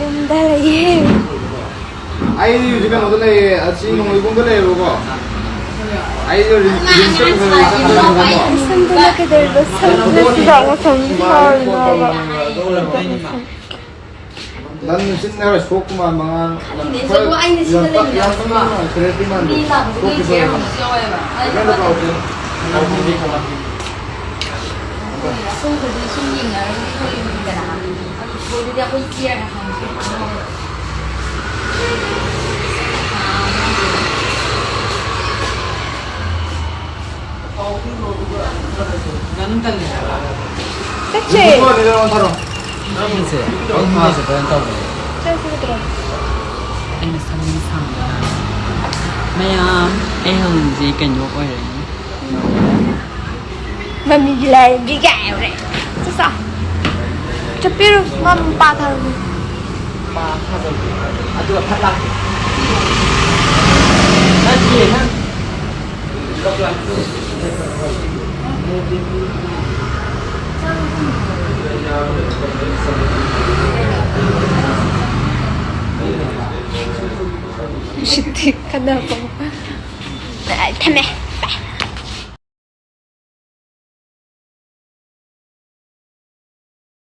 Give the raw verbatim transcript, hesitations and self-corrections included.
ꯌꯨꯝꯗ ꯂꯩꯌꯦ꯫ ꯑꯩꯗꯤ ꯍꯧꯖꯤꯛ ꯀꯩꯅꯣꯗ ꯂꯩꯌꯦ, ꯑꯁꯤ ꯅꯣꯡꯃꯩꯕꯨꯡꯗ ꯂꯩꯌꯦꯕꯀꯣ꯫ ꯑꯩꯗꯣ ꯔꯤ-, ꯔꯤꯝꯁꯇ ꯄꯨꯈꯠꯂꯦ, ꯆꯪꯈ꯭ꯔꯦꯕꯀꯣ꯫ ꯁꯝꯗꯨꯅ ꯀꯩꯗꯧꯔꯤꯕ? ꯁꯝꯗꯨꯅ ꯆꯨꯖꯥꯛ ꯃꯁꯝ ꯁꯥꯔꯤꯅꯣꯕ? ꯅꯪ ꯅꯆꯤꯟ ꯅꯔ ꯁꯣꯛꯄ ꯃꯥꯟꯕ ꯑꯉꯥꯡ꯫ ꯈꯪꯗꯦ, ꯈꯔ ꯑꯗꯣ ꯑꯩꯅ ꯁꯤꯗ ꯌꯥꯝ ꯄ-, ꯌꯥꯝ ꯂꯩꯃꯤꯟꯅꯕꯁꯤꯀꯣ꯫ ꯄꯪꯕ ꯃꯥꯟꯕ, ꯀꯔꯦꯇꯤ ꯃꯥꯟꯕ꯫ ꯃꯤ ꯂꯥꯛꯄꯗꯤ ꯁꯣꯛꯄ ꯆꯦꯌꯔ ꯁꯣꯛꯄ꯫ ꯍꯪꯕꯁꯨ ꯌꯥꯎꯋꯦꯕ꯫ ꯑꯩ ꯀꯩꯅꯣ ꯇꯧꯔꯛꯀꯦ꯫ ꯑꯩꯈꯣꯏ ꯑꯁꯣꯝꯗꯗꯤ ꯁꯨꯝ ꯌꯦꯡꯅꯔꯒ ꯑꯩꯈꯣꯏ ꯌꯨꯝꯗꯅ꯫ ꯑꯗꯨ ꯊꯣꯏꯗꯗꯤ ꯑꯩꯈꯣꯏ ꯆꯦꯌꯔ ꯍꯪꯕꯁꯨ ꯌꯥꯎꯋꯦꯕ꯫ ꯆꯠꯁꯦ꯫ ꯁꯦ, ꯑꯩ ꯃꯤꯁꯦ ꯐꯖꯅ ꯇꯧꯕꯅꯦ꯫ ꯆꯠꯁꯦ ꯀꯩꯗꯧꯔꯒꯦ? ꯑꯩꯅ ꯁꯝ ꯁꯥꯡꯕ ꯃꯌꯥꯝ, ꯑꯩ ꯍꯧꯖꯤꯛꯁꯦ ꯀꯩꯅꯣ ꯑꯣꯏꯔꯅꯤ꯫ ꯃꯃꯤꯒꯤ ꯂꯥꯏꯔꯦꯝꯕꯤ ꯀꯥꯏ ꯍꯥꯏꯕ꯭ꯔꯦ? ꯆꯠꯁꯦ꯫ ꯆꯠꯄꯤꯔꯨ, ꯃꯝ ꯄꯥ ꯊꯥꯔꯨ꯫ ꯄꯥ ꯊꯥꯖꯧ꯫ ꯑꯗꯨꯒ ꯐꯠ ꯂꯥꯛꯀꯦ꯫ ꯅꯠꯇꯤꯌꯦ, ꯅꯪ꯫ ꯎꯁꯤꯠꯇꯦ, ꯈꯠꯅꯕ꯫ ꯊꯝꯃꯦ꯫